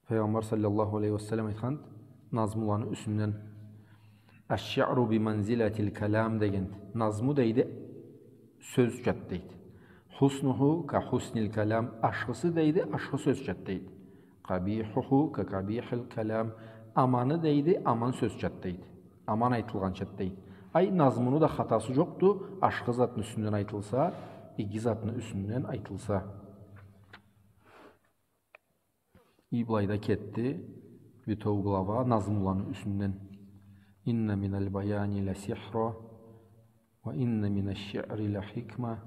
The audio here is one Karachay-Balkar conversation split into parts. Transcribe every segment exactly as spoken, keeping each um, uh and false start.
Файгъамбар саллаллаху алейхи ва саллам айтханды, назмуланы юсюнден: «Аш-шиъру би манзилатил калам», — дегенди. Назму, дейди, сёзчады, дейди. «Хуснуху ка хуснил калам», ашхысы, дейди, ашхы сёзчады, дейди. «Къабихуху ка къабихил калам», аманы, дейди, аман сёзчады, дейди. Аман айтылгъанчады, дейди. Ай, назмуну да хатасы джокъду, ашхы затны юсюнден айтылса, иги затны юсюнден айтылса. И былайда кетди бютеу глава назмуланы юсюнден. «Инна минал баяни ла сихра, ва инна минаш шиъри ла хикма».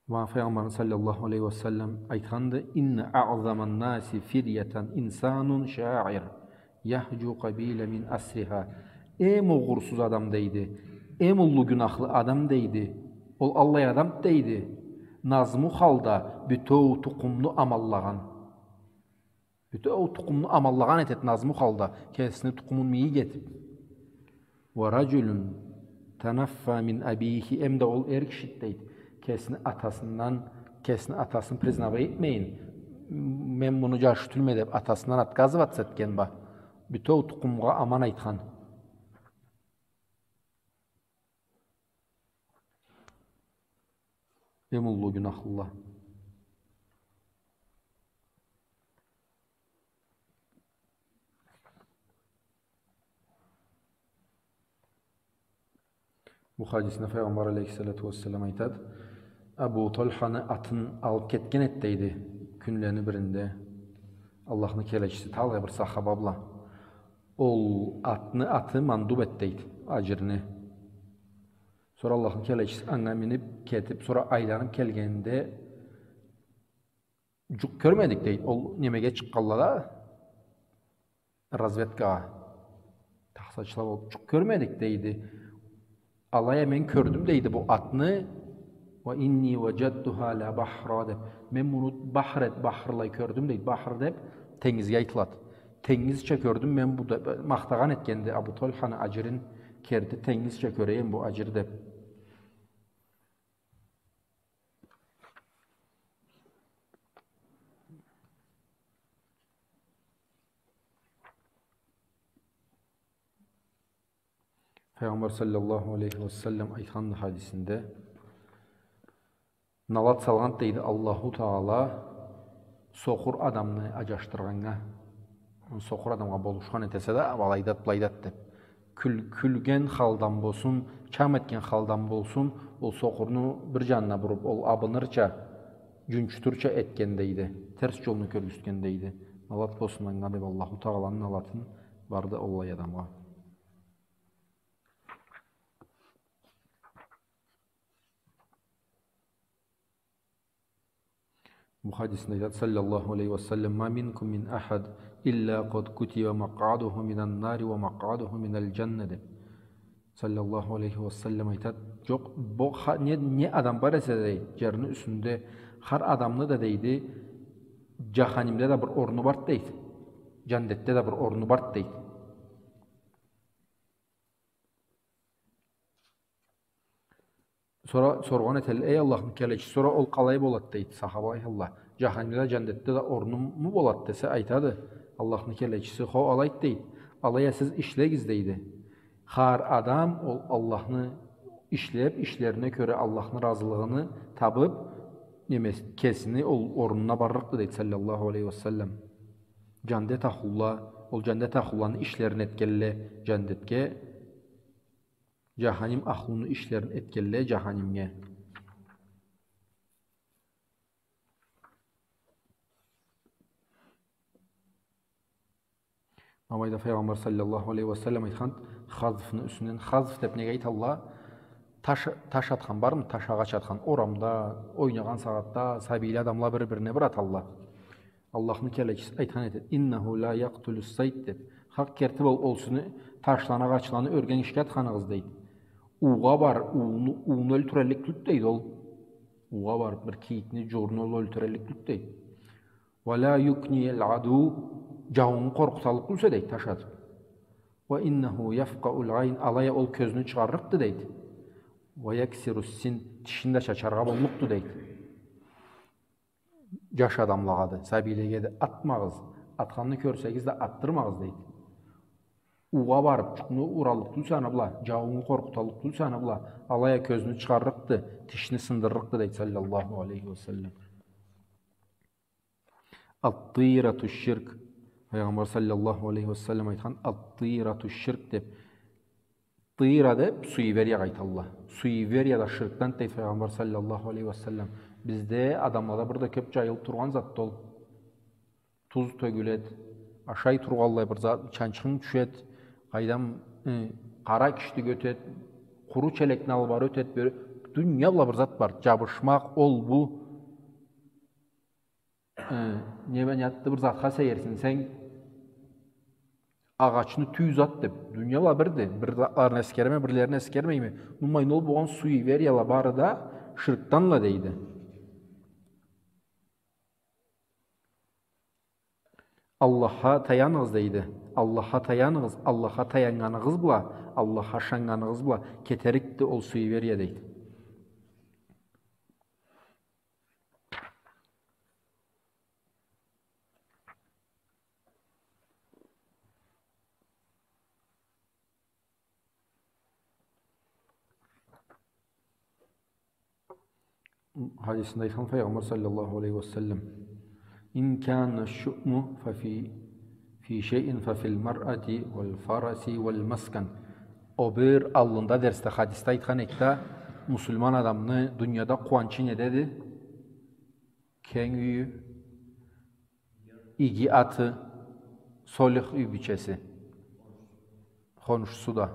Ва Файгъамбарны саллаллаху алейхи ва саллам айтханды: «Инна аъзаман наси фирятан инсанун шаир». «Яхджу къабила мин асриха». Эм огъурсуз адам, дейди, эм уллу гюнахлы адам, дейди, ол аллай адам, дейди, назму халда бютеу тукъумну аманлагъан. Бютеу тукъумну аманлагъан этеди назму халда, кесини тукъумун мийик этиб. «Ва раджулун танаффа мин абихи», эм да ол эр кишиди, дейди, кесини атасындан, кесини атасын признавать этмейин, мен муну джашы тюлме деб, атасындан отказываться этген ба. Бютеу тукъумгъа аман айтхан. Эм уллу гюнахлыла. Бу хадисинде Файгъамбар алейхиссалату уассалам айтады, Абу Тальханы атын алыб кетген эди, дейди, кюнлени биринде Аллахны келечиси, талай бир сахаба бла. Ол атны аты мандуб эди, дейди, аджирни. Сора Аллахны келечиси анга миниб кетиб, сора айланыб келгенде, джукъ кёрмедик, дейди. Ол немеге чыкъгъанла да, разведкагъа, тахсачыла болуб, джукъ кёрмедик, дейди. Алай а мен кёрдюм, дейди, бу атны. «Ва инни ваджадтуха ла бахра», — деб. Мен муну бахр эт, бахрлай кёрдюм, дейди. Бахр деб тенгизге айтылады. Тенгизча кёрдюм мен бу деб, махтагъан этгенди Абу Тальханы аджирин, керти тенгизча кёреем бу аджир деб. Файгъамбар саллаллаху алейхи ва саллам айтханды хадисинде, налат салгъанды, дейди, Аллаху Тагъала сокъур адамны аджашдыргъаннга. Сокъур адамгъа болушхан этесе да, алайдады, былайдады деб. Кюл-, кюлген халдан болсун, чам этген халдан болсун, ол сокъурну бир джанына буруб, ол абынырча, джунчутурча этген, дейди. Терс джолну кёргюзтген, дейди. Налат болсун анга деб, Аллаху Тагъаланы налатын барды аллай адамгъа. Бу хадисинде айтады, саллаллаху алейхи ва саллам: «Ма минкум мин ахад илля къад кутиба макъадуху минан нари ва макъадуху минал джанна», — деб. Саллаллаху алейхи ва саллам айтады, джокъ, бу ха-, не, не адам бар эсе, дейди, джерни юсюнде, хар адамны да, дейди, джаханимде да бир орну барды, дейди. Джандетде да бир орну барды, дейди. Сора соргъан этелле, эй Аллахны келечиси, сора ол къалай болады, дейди, сахаба айталла. Джаханимде да, джандетде да орнуму болады десе, айтады Аллахны келечиси, хо, алайды, дейди. Алай а сиз ишлегиз, дейди. Хар адам ол Аллахны ишлеб, ишлерине кёре Аллахны разылыгъыны табыб, неме, кесини ол орнуна барлыкъды, дейди, саллаллаху алейхи ва саллам. Джандет ахлула, ол джандет ахлуланы ишлерин этгелле джандетге, джаханим ахлуну ишлерин этгелле джаханимге. Ма былайда Файгъамбар саллаллаху алейхи ва саллам айтхан хазфны юсюнден, хазф деб неге айталла? Таш, таш атхан бармы? Таш, агъач атхан. Орамда, ойнагъан сагъатда, сабийле адамла бир-бирине бир аталла. Аллахны келечиси айтхан эди, «Иннаху ла якътулус сайд», — деб. Хакъ керти бла, ол сизни ташланы, агъачланы ёрген ишге атханыгъыз, дейди. Уугъа барыб, ууну, ууну ёлтюреллик тюлдю, дейди, ол. Уугъа барыб, бир кийикни, джурну ол ёлтюреллик тюлдю, дейди. «Ва ла юкниел аду», джауну къоркъуталлыкъ тюлсе, дейди, таш атыб. «Ва иннаху яфкъаул айн», алай а ол кёзню чыгъаррыкъды, дейди. «Ва яксирус син», тишин да чачаргъа боллукъду, дейди. Джаш адамлагъады, сабийлеге да атмагъыз, атханны кёрсегиз да атдырмагъыз, дейди. Уугъа барыб, джукъну ураллыкъ тюлсе аны бла, джауунгу къоркъуталлыкъ тюлсе аны бла, алай а кёзню чыгъаррыкъды, тишни сындыррыкъды, дейди, саллаллаху алейхи ва саллам. Ат-тыйрату ширк. Файгъамбар саллаллаху алейхи ва саллам айтхан, ат-тыйрату ширк деб. Тыйра деб суевериягъа айталла. Суеверия да ширкдан, дейди Файгъамбар саллаллаху алейхи ва саллам. Бизде адамлада бир да кёб джайылыб тургъан затды ол. Туз тёгюлед, ашай тургъанлай бир зат, чанчхынг тюшед, къайдам, э, къара киштик ётед, къуру челекни алыб барыб ётед, бёре-, дуния бла бир зат бар, джабышмакъ, ол, бу. Э, не, мен ятды бир затха сейирсинсенг, агъачны тюй зат деб, дуния бла бирди. Бир затларын эсгереме, бирлерин эсгермейме. Мумайын ол болгъан суеверияла бары да ширкданла, дейди. Аллахха таяныгъыз, дейди. Аллахха таяныгъыз, Аллахха таяннганыгъыз бла, Аллахха ышаннганыгъыз бла кетерикди ол суеверия, дейди. Хадисинде айтхан Файгъамбар саллаллаху алейхи ва саллам: «Ин кана шуъму фа фи, фи шейин фа фил маръати вал фараси вал маскан». Ол бир аллында дерсде, хадисде айтхан эдик да, муслиман адамны дунияда къууанчы недеди? Кенг юйю, иги аты, солих юй бийчеси, хоншусу да.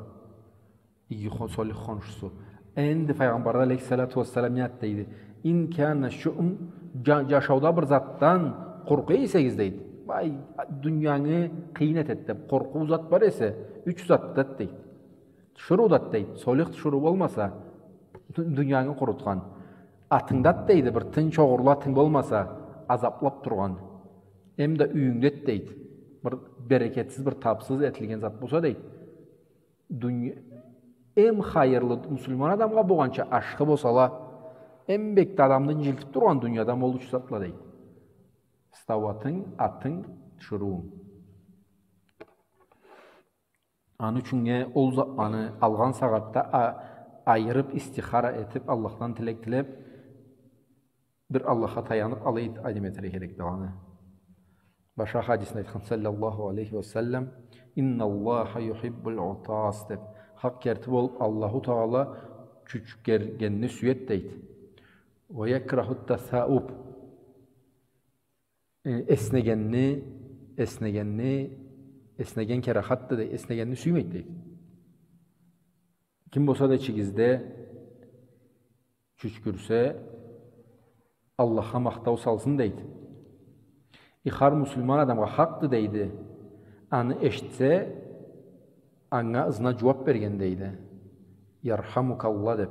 Иги хо-, солих хоншусу. Энди Файгъамбар алейхиссалату вассалам не айтды, дейди? «Ин кана шуъм», джа-, джашауда бир затдан къоркъа эсегиз, дейди. Ай, дунияны къыйын этед деб къоркъуу зат бар эсе, юч затдад, дейди. Тиширыудад, дейди. Солих тиширыу болмаса, ду-, дунияны къурутхан. Атынгдад, дейди, бир тынч огъурлу атынг болмаса, азаблаб тургъан. Эм да юйюнгдед, дейди, бир берекетсиз, бир табсыз этилген зат болса, дейди. Дуния, эм хайырлы муслиман адамгъа болгъанча ашхы болсала, эм бек да адамны инджилтиб тургъан дунияда ол юч затла, дейди. Стауатынг, атынг, тиширыуунг. Аны ючюн не, ол затланы алгъан сагъатда а-, айырыб, истихара этиб, Аллахдан тилек тилеб, бир Аллахха таяныб, алай эт-, адем этерге керекди аны. Башха хадисинде айтхан, саллаллаху алейхи ва саллам: «Инналлаха юхиббул утас», — деб. Хакъ керти болуб, Аллаху Тагъала чючкюргенни сюед, дейди. «Ва якраху тасауб». Э, эснегенни, эснегенни, эснеген керахатды, дей, эснегенни сюймейди, дейди. Ким болса да ичигизде чючкюрсе, Аллахха махтау салсын, дейди. И хар муслиман адамгъа хакъды, дейди. Аны эшитсе, анга ызына джууаб берген, дейди. «Ярхамукаллах», деб.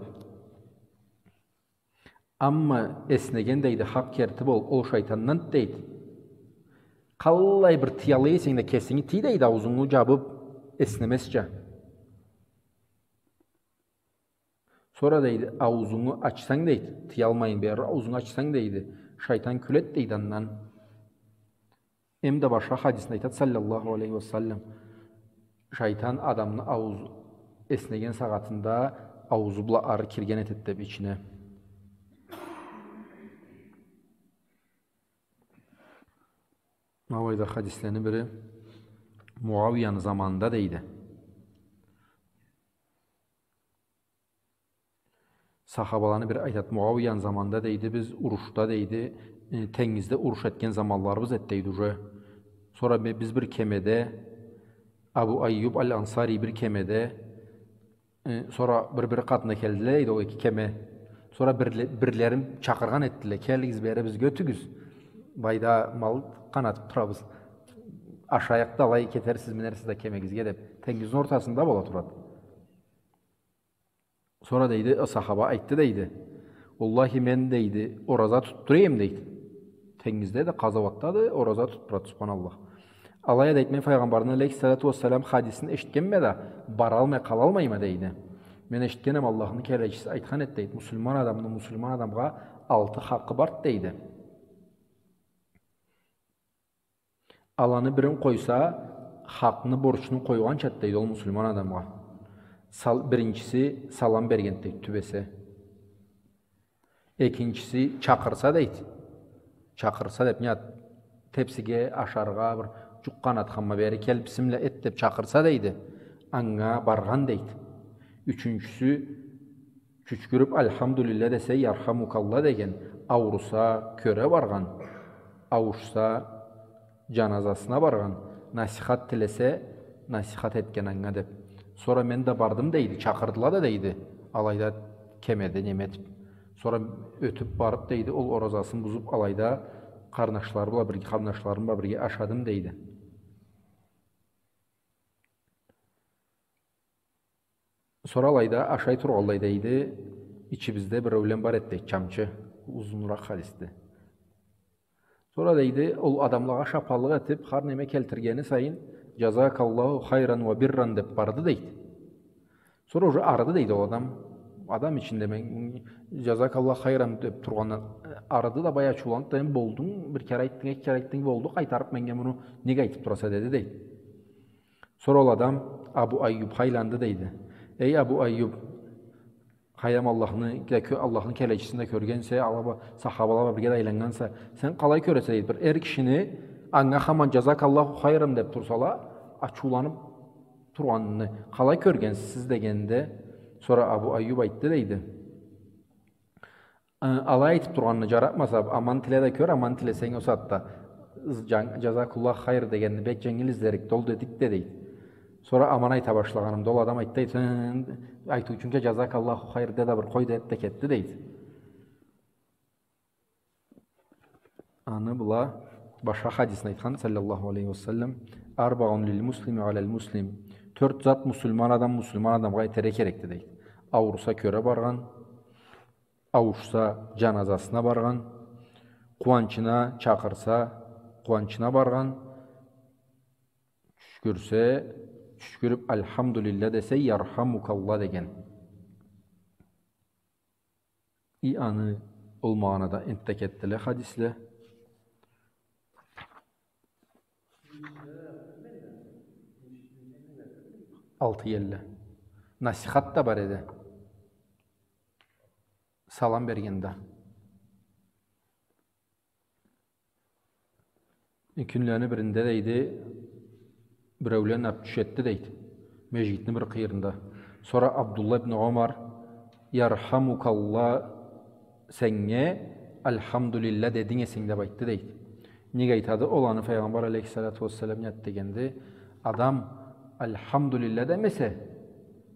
Амма эснеген, дейди, хакъ керти бол, ол шайтандан, дейди. Къаллай бир тыяла эсенг да, кесинги тый, дейди, аузунгу джабыб, эснемезча. Сора, дейди, аузунгу ачсанг, дейди, тыялмайын бери, аузунгу ачсанг, дейди, шайтан кюлед, дейди, андан. Эм да башха хадисинде айтад, саллаллаху алейхи ва саллам, шайтан адамны ауз-, эснеген сагъатында аузу бла ары кирген этед деб ичине. Алайда хадислени бири Муауияны заманында, дейди. Сахабаланы бири айтад, Муауияны заманында, дейди, биз урушда, дейди, э, тенгизде уруш этген заманларыбыз эд, дейди, уже. Сора би-, биз бир кемеде, Абу Айюб аль-Ансари бир кемеде, э, сора бир-бири къатына келдиле, дейди, ол эки кеме. Сора бирле-, бирлерин чакъыргъан этдиле, «Келигиз бери, бизге ётюгюз. Былайда мал къанатыб турабыз. Ашайыкъ да, алай кетерсиз, минерсиз да кемегизге», — деб. Тенгизни ортасында бола турад. Сора, дейди, о сахаба айтды, дейди: «Уаллахи, мен, дейди, ораза тутуп тура эдим», — дейди. Тенгизде да, къазауатда да ораза тутуп турады, субханаллах. Алай а, дейди, мен Файгъамбарны, алейхиссалату уассалам, хадисин эшитгенме да, баралмай къалалмайма, дейди. Мен эшитгенем, Аллахны келечиси айтхан эди, дейди, муслиман адамны муслиман адамгъа алты хакъы барды, дейди. Аланы бирин къойса, хакъны, борчну къойгъанчады, дейди, ол муслиман адамгъа. Сал-, биринчиси салам бергенди, дейди, тюбесе. Экинчиси чакъырса, дейди. Чакъырса деп, не зат, тепсиге ашаргъа, бир джукъ къанатханма, бери кел, бисмилля эт деп чакъырса, дейди. Анга баргъан, дейди. Ючюнчюсю чючкюрюп «Альхамдулилля» десе, «Ярхамукалла» деген, ауруса, кёре баргъан, ауушса, джаназасына баргъан, насихат тилесе, насихат этген анга деп. Сора мен да бардым, дейди, чакъырдыла да, дейди, алайда кемеде неме этип. Сора ётюп барып, дейди, ол оразасын бузуп, алайда къарнашлары бла бирге, къарнашларым бла бирге ашадым, дейди. Сора алайда ашай тургъанлай, дейди, ичибизде биреулен бар эди, дейди, чамчы, узунуракъ хадисди. Сора, дейди, ол адамлагъа шапалыкъ этип, хар неме келтиргени сайын, «Джазакаллаху хайран ва бирран» деп барды, дейди. Сора уже арыды, дейди, ол адам. Адам ичинде мен «Джазакаллаху хайран» деп тургъандан арыды да, бай ачыуланып да, «Эм, болду, бир кере айтдынг, эки кере айтдынг, болду, къайтарып меннге муну нек айтып тураса?» деди, дейди. Сора ол адам Абу Айюбха айланды, дейди. «Эй, Абу Айюб, хаям Аллахны да кё-, Аллахны келечисин да кёргенсе, алай бла, сахабала бла бирге да айланнганса, сен къалай кёресе, дейди, бир эр кишини анга хаман «Джазакаллаху хайран» деп турсала, ачыуланып тургъанын къалай кёргенсиз?» дегенде, сора Абу Айюб айтды, дейди. Э, алай айтып тургъанын джаратмаса, аман тиле да кёр, аман тилесенг ол сагъатда, ыз-, джан-, «Джазакуллаху хайр» дегенни бек дженгил излерикди ол дедик да, дейди. Сора аман айта башлагъанымда, ол адам айтды, айтды, «Сен айтыучунча джазакаллаху хайр де да бир къой» деди да кетди, дейди. Аны бла башха хадисин айтхан, саллаллаху алейхи ва саллам: «Арбаун лил муслими алал муслим». Тёрт зат муслиман адам муслиман адамгъа этерге керекди, дейди. Ауруса кёре баргъан, ауушса, джаназасына баргъан, къууанчына чакъырса, къууанчына баргъан, чючкюрсе, чючкюрюп «Альхамдулилля» десе, «Ярхамукалла» деген. И аны ол магъанада энтда кетдиле хадисле. Алты элли. Насихат да бар эди. Салам бергенде. Кюнлени биринде, дейди, биреулен ап тюшетди, дейди, межгитни бир къыйырында. Сора Абдулла ибн Омар: «Ярхамукалла, сеннге Альхамдулилля дединг эсенг», — деп айтды, дейди. Нек айтады? Ол аны Файгъамбар алейхиссалату уассалам не зат дегенди: адам «Альхамдулилля» демесе,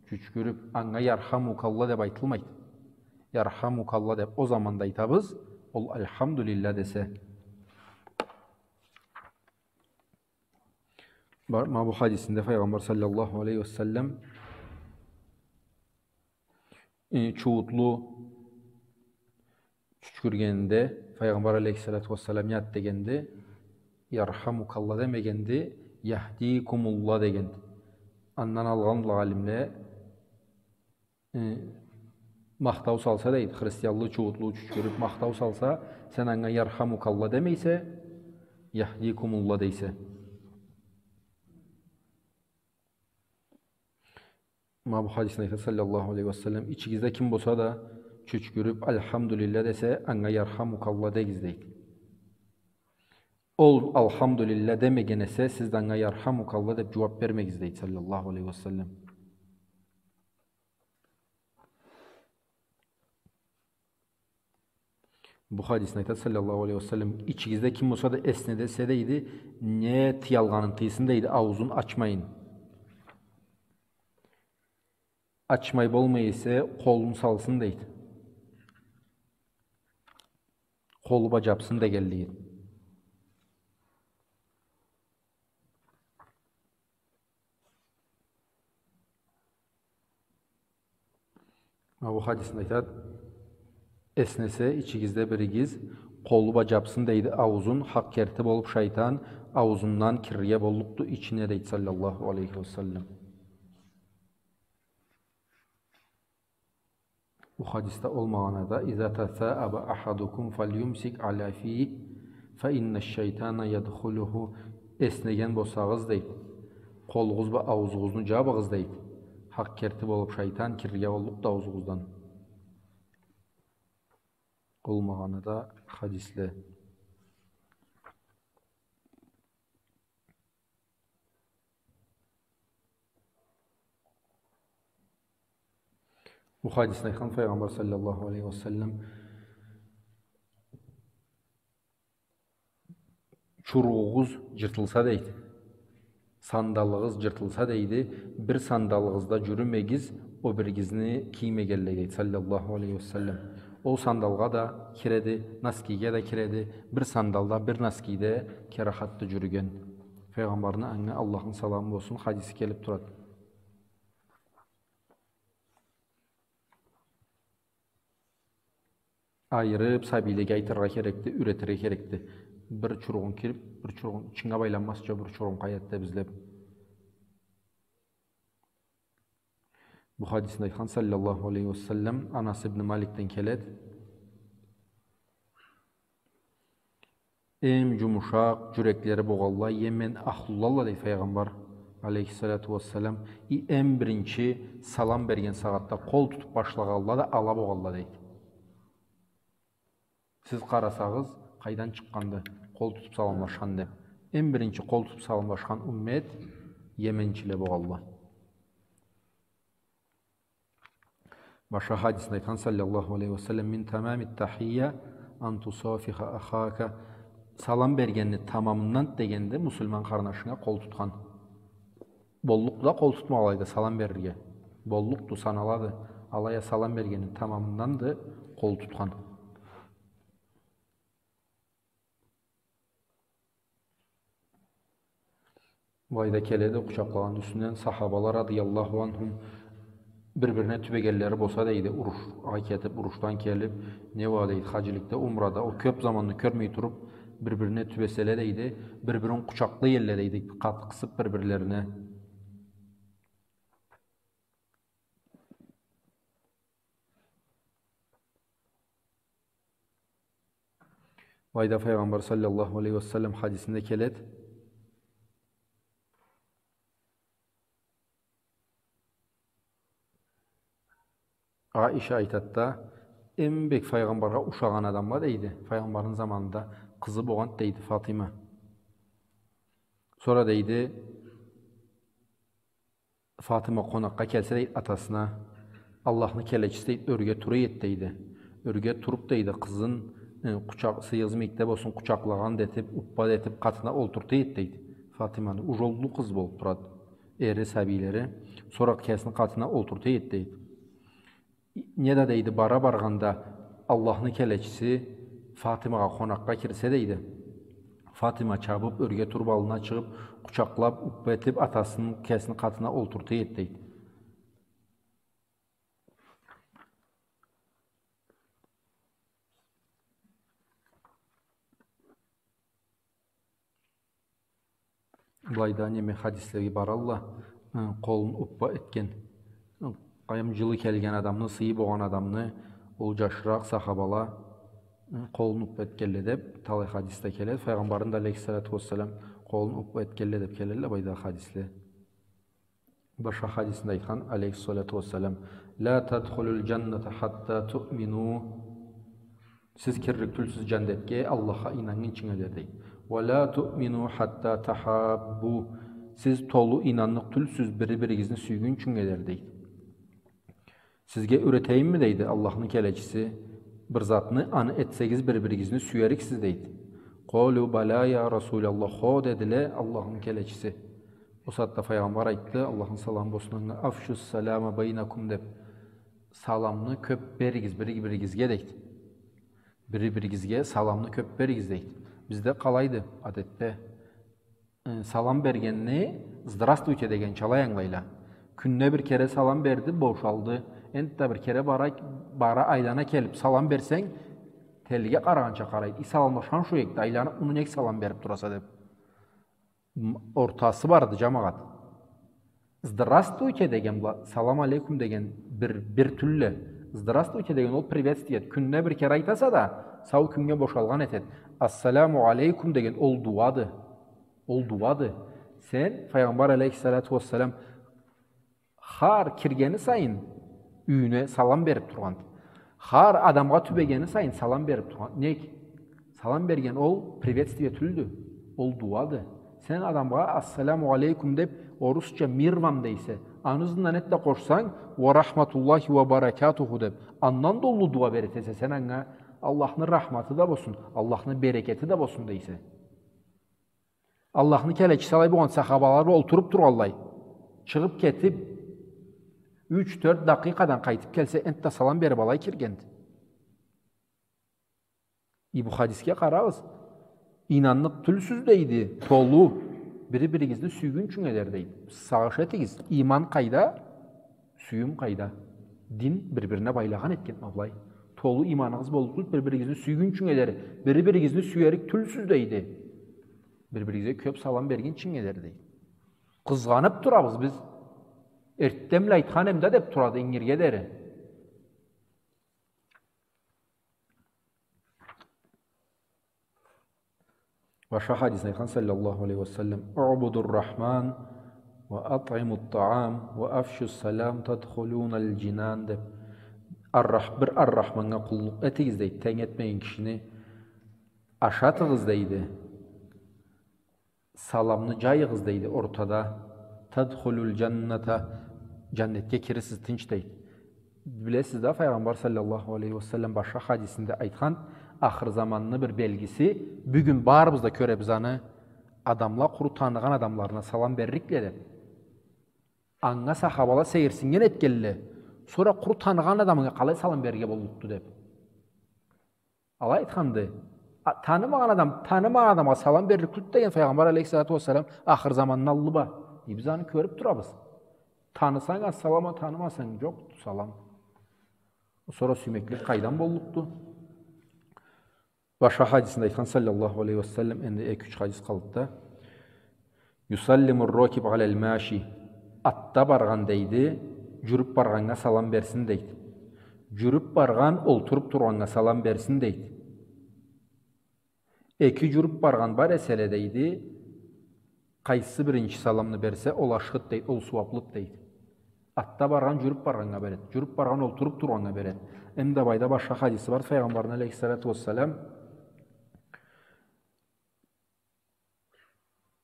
чючкюрюп, анга «Ярхамукалла» деп айтылмайды. «Ярхамукалла» деп ол заманда айтабыз, ол «Альхамдулилля» десе. Бар, ма бу хадисинде Файгъамбар саллаллаху алейхи ва саллам, э, чууутлу чючкюргенинде, Файгъамбар алейхиссалату уассалам не зат дегенди? «Ярхамукалла» демегенди, «Яхдикумулла» дегенди. Андан алгъанла алимле, э, махтау салса, дейди, христианлы чууутлу чючкюрюп махтау салса, сен анга «Ярхамукалла» демейсе, «Яхдикумулла» дейсе. Ма бу хадисинде айтады, саллаллаху алейхи ва саллам: «Ичигизде ким болса да чючкюрюп «Альхамдулилля» десе, анга «Ярхамукалла» дегиз», — дейди. Ол «Альхамдулилля» демеген эсе, сиз да анга «Ярхамукалла» деп джууап бермегиз, — дейди, саллаллаху алейхи ва саллам. Бу хадисинде айтады, саллаллаху алейхи ва саллам: «Ичигизде ким болса да эснеди эсе, — дейди, — не тыялгъанын тыйсын, — дейди, — ауузун ачмайын. Ачмай болмай эсе, къолун салсын, — дейди. — Къолу бла джапсын дегенлиги». Ма бу хадисинде айтады: «Эснесе ичигизде биригиз, къолу бла джапсын, — дейди, — ауузун, хакъ керти болуп, шайтан ауузундан кирирге боллукъду ичине», — дейди, саллаллаху алейхи ва саллам. Бу хадисде ол магъанада: «Иза тасаъаба ахадукум фальюмсик аля фийи, фа инна шайтана ядхулуху». Эснеген болсагъыз, дейди, къолугъуз бла ауузугъузну джабыгъыз, дейди. Хакъ керти болуп, шайтан кирирге боллукъду ауузугъуздан. Ол магъанада хадисле. Бу хадисни айтхан Файгъамбар саллаллаху алейхи ва саллам: «Чуругъугъуз джыртылса, — дейди, — сандалыгъыз джыртылса, — дейди, — бир сандалыгъызда джюрюмегиз, о биригизни киймегенлей», — дейди, саллаллаху алейхи ва саллам. Ол сандалгъа да киреди, носкиге да киреди, бир сандалда, бир носкиде керахатды джюрюген. Файгъамбарны анга Аллахны саламы болсун, хадиси келип турады. Айырып, сабийлеге айтыргъа керекди, юретирге керекди. Бир чуругъун кийип, бир чуругъун, ичинге байланмазча бир чуругъун къайдада излеп. Бу хадисни айтхан саллаллаху алейхи ва саллам Анас ибн Маликден келеди. Эм джумушакъ джюреклери болгъанла Йемен ахлулалла, дейди Файгъамбар алейхиссалату вассалам. И эм биринчи салам берген сагъатда къол тутуп башлагъанла да ала болгъанла, дейди. Сиз къарасагъыз, къайдан чыкъгъанды къол тутуп саламлашхан деп. Эм биринчи къол тутуп саламлашхан уммет йеменчиле болгъанла. Башха хадисинде айтхан саллаллаху алейхи ва саллам: «Мин тамами тахия ан тусафиха ахака». Салам бергенни тамамындан дегенди муслиман къарнашынга къол тутхан. Боллукъду да къол тутмагъа алайда салам берирге. Боллукъду, саналады. Алай а салам бергенни тамамынданды къол тутхан. Былайда келеди, къучакълагъан юсюнден сахабала радыяллаху анхум бир-бирине тюбегенлери болса, дейди, урушха кетип, урушдан келип, не уа, дейди, хаджиликде, умрада, ол кёп заманны кёрмей туруп, бир-бирине тюбеселе, дейди, бир-бирин къучакълай элле, дейди, къаты къысып бир-бирлерине. Былайда Файгъамбар саллаллаху алейхи ва саллам хадисинде келеди. Аиша айтады да, эм бек Файгъамбаргъа ушагъан адам бар, дейди. Файгъамбарны заманында къызы болгъан, дейди, Фатима. Сора, дейди, Фатима къонакъгъа келсе, дейди, атасына, Аллахны келечиси, дейди, ёрге тура эди, дейди. Ёрге туруп, дейди, къызын, э, къучакъ-, сыйыгъыз мийикде болсун, къучакълагъан да этип, уппа да этип, къатына олтурта эди, дейди. Фатиманы, уже уллу къыз болуп турады. Эри, сабийлери. Сора кесини къатына олтурта эди, дейди. Не да, дейди, бара баргъанда Аллахны келечиси Фатимагъа къонакъгъа кирсе, дейди, Фатима чабып, ёрге туруп, аллына чыгъып, къучакълап, уппа этип, атасын кесини къатына олтурта эди, дейди. Былайда неме хадислеге баралла, э, къолун уппа этген. Э, къайым, джылы келген адамны, сыйы болгъан адамны, ол джашыракъ сахабала, э, къолун уппа этгенле деп, талай хадисде келеди. Файгъамбарны да, алейхиссалату вассалам, къолун уппа этгенле деп келелле былайда хадисле. Башха хадисинде айтхан, алейхиссалату вассалам: «Ла тадхулул джанната хатта туъмину». Сиз кирлик тюлсюз джандетге, Аллахха ийнаннгынчынга дери, дейди. «Ва ла туъмину хатта тахаббу». Сиз толу ийнанныкъ тюлсюз бири-биригизни сюйгюнчюнге дери, дейди. Сизге юретейимми, дейди Аллахны келечиси, бир затны, аны этсегиз, бири-биригизни сюериксиз, дейди. «Къалу бала, я Расулаллах», хо, дедиле Аллахны келечиси. Ол сагъатда Файгъамбар айтды, Аллахны саламы болсун анга: «Афшус салама байнакум», деп. Саламны кёп беригиз бири-биригизге, дейди. Бири-биригизге саламны кёп беригиз, дейди. Бизде къалайды, адетде? Э, салам бергенни «здравствуйте» дегенча алай ангылайла. Кюнде бир кере салам берди, бошалды. Энтда бир кере бара, бара, айлана келип салам берсенг, телиге къарагъанча къарайды. И саламлашхан шо эди, айланып, муну нек салам берип тураса деп. М-, ортасы барды, джамагъат. «Здравствуйте» деген бла «салам алейкум» деген бир, бир тюлле. Здравствуйте деген ол приветствие. Кюнде бир кере айтаса да, сау кюннге бошалгъан этед. Ассаламу алейкум деген ол дуады. Ол дуады. Сен, Файгъамбар алейхиссалату уассалам, хар киргени сайын юйюне салам берип тургъанды. Хар адамгъа тюбегени сайын салам берип тургъан. Нек? Салам берген ол приветствие тюлдю. Ол дуады. Сен адамгъа «Ассаламу алейкум» деп, орусча «Мир вам» дейсе, аны ызындан эт да къошсанг «Уа рахматуллахи уа баракатуху» деп, андан да уллу дуа берет эсе, сен анга «Аллахны рахматы да болсун, Аллахны берекети да болсун» дейсе. Аллахны келечиси алай болгъан, сахабала бла олтуруп тургъанлай, чыгъып кетип, юч-тёрт дакъикъадан къайтып келсе, энтда салам берип алай киргенди. И бу хадисге къарагъыз. Ийнанныкъ тюлсюз, дейди, толу, бири-биригизни сюйгюнчюнге дери, дейди. Сагъыш этигиз, иман къайда, сюйюм къайда? Дин бир-бирине байлагъан этген ма былай. Толу иманыгъыз боллукъ тюлдю, бири-биригизни сюйгюнчюнге дери, бири-биригизни сюерик тюлсюз, дейди. Бири-биригизге кёп салам бергинчинге дери, дейди. Къызгъанып турабыз биз. Эртденбла айтхан эм да деп турады ингирге дери. Башха хадисни айтхан, саллаллаху алейхи ва саллам: «Уъбудур рахман ва атъимут таам ва афшус салам тадхулунал джинан», — деп. Ар-Рах-, бир Ар-Рахманнга къуллукъ этигиз, дейди, тенг этмеген кишини ашатыгъыз, дейди. Саламны джайыгъыз, дейди, ортада. «Тадхулул джанната», джаннетге кирирсиз тынч, дейди. Билесиз да, Файгъамбар саллаллаху алейхи ва саллам башха хадисинде айтхан, ахыр заманны бир белгиси, бюгюн барыбыз да кёребиз аны, адамла къуру таныгъан адамларына салам беррикле деп. Анга сахабала сейирсиннген этгенле, сора къуру таныгъан адамынга къалай салам берирге боллукъду деп. Алай айтханды. А, танымагъан адам, танымагъан адамгъа салам берлик тюлдю деген Файгъамбар алейхиссалату уассалам, ахыр заманны аллы ба. И, биз аны кёрюп турабыз. Танысанг, ассалам, танымасанг, джокъду салам. Сора сюймеклик къайдан боллукъду? Башха хадисинде айтхан, саллаллаху алейхи ва саллам, энди эки-юч хадис къалды да. «Юсаллимур рокиб алал маши». Атда баргъан, дейди, джюрюп баргъаннга салам берсин, дейди. Джюрюп баргъан олтуруп тургъаннга салам берсин, дейди. Эки джюрюп баргъан бар эселе, дейди, къайсы биринчи саламны берсе, ол ашхыды, дейди, ол сууаблыды, дейди. Атда баргъан джюрюп баргъаннга береди, джюрюп баргъан олтуруп тургъаннга береди. Эм да былайда башха хадиси бар Файгъамбарны алейхиссалату уассалам.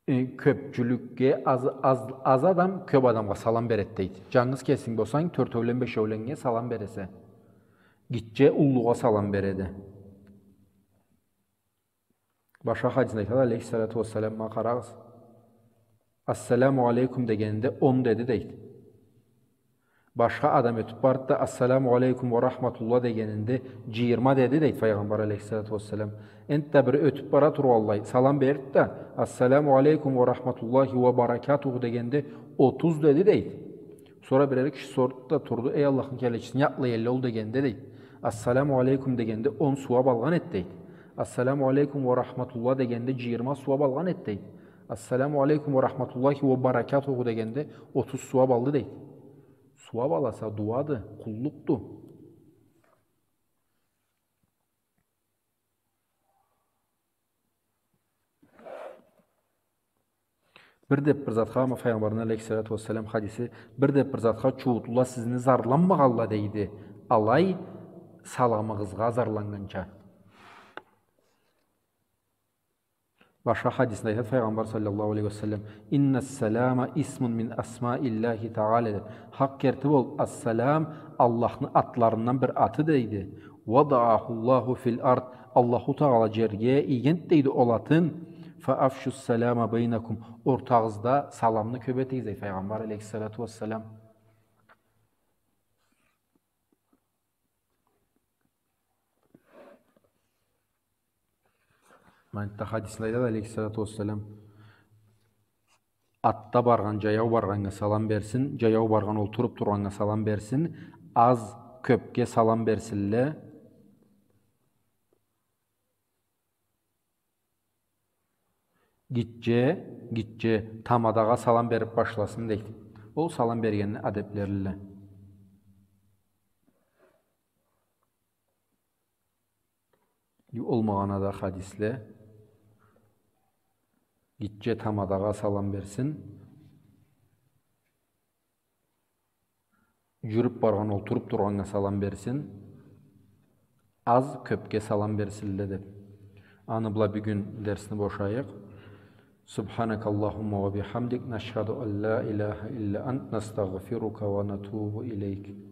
Э, кёпчюлюкге аз, аз, аз адам кёп адамгъа салам береди, дейди. Джангыз кесинг болсанг, тёртеулен, бешеуленнге салам бересе. Гитче уллугъа салам береди. Башха хадисинде айтады, алейхиссалату уассалам, ма къарагъыз. «Ассаламу алейкум» дегенинде он деди, дейди. Башха адам ётюп барды да, «Ассаламу алейкум ва рахматуллах» дегенинде джыйырма деди, дейди Файгъамбар алейхиссалату уассалам. Энтда бири ётюп бара тургъанлай, салам берди да, «Ассаламу алейкум ва рахматуллахи ва баракатуху» дегенде, отуз деди, дейди. Сора бирери киши сорду да турду, «Эй Аллахны келечиси, не затла эди ол?» дегенде, дейди. «Ассаламу алейкум» дегенде, он сууаб алгъан эди, дейди. «Ассаламу алейкум ва рахматуллах» дегенде, джыйырма сууаб алгъан эди, дейди. «Ассаламу алейкум ва рахматуллахи ва баракатуху» дегенде, отуз сууаб алды, дейди. Сууаб аласа, дуады, къуллукъду. Бир да бир затха, ма Файгъамбарны алейхиссалату уассалам хадиси, бир да бир затха чууутлула сизни зарламагъанла, дейди, алай саламыгъызгъа зарланнганча. Башха хадисинде айтады Файгъамбар саллаллаху алейхи ва саллам: «Инна салама исмун мин асмаиллахи таала», — деп. Хакъ керти болуб, ассалам Аллахны атларындан бир аты, дейди. «Вадаахуллаху фил ард», Аллаху Таала джерге ийгенди, дейди, ол атын. «Фа афшу салама байнакум», ортагъызда саламны кёб этигиз, дейди Файгъамбар алейхиссалату уассалам. Ма энтда хадисинде айтады, алейхиссалату уассалам, атда баргъан, джаяу баргъаннга салам берсин, джаяу баргъан олтуруб тургъаннга салам берсин, аз кёбге салам берсинле. Гитче, гитче тамадагъа салам бериб башласын, дейди. Ол салам бергенни адеблериле. Ол магъанада хадисле: гитче тамадагъа салам берсин, джюрюп баргъан, олтуруп тургъаннга салам берсин, аз кёпге салам берсинле, деп. Аны бла бюгюн дерсни бошайыкъ. سبحانك اللهم وبحمدك، نشهد أن لا إله إلا أنت، نستغفرك ونتوب إليك.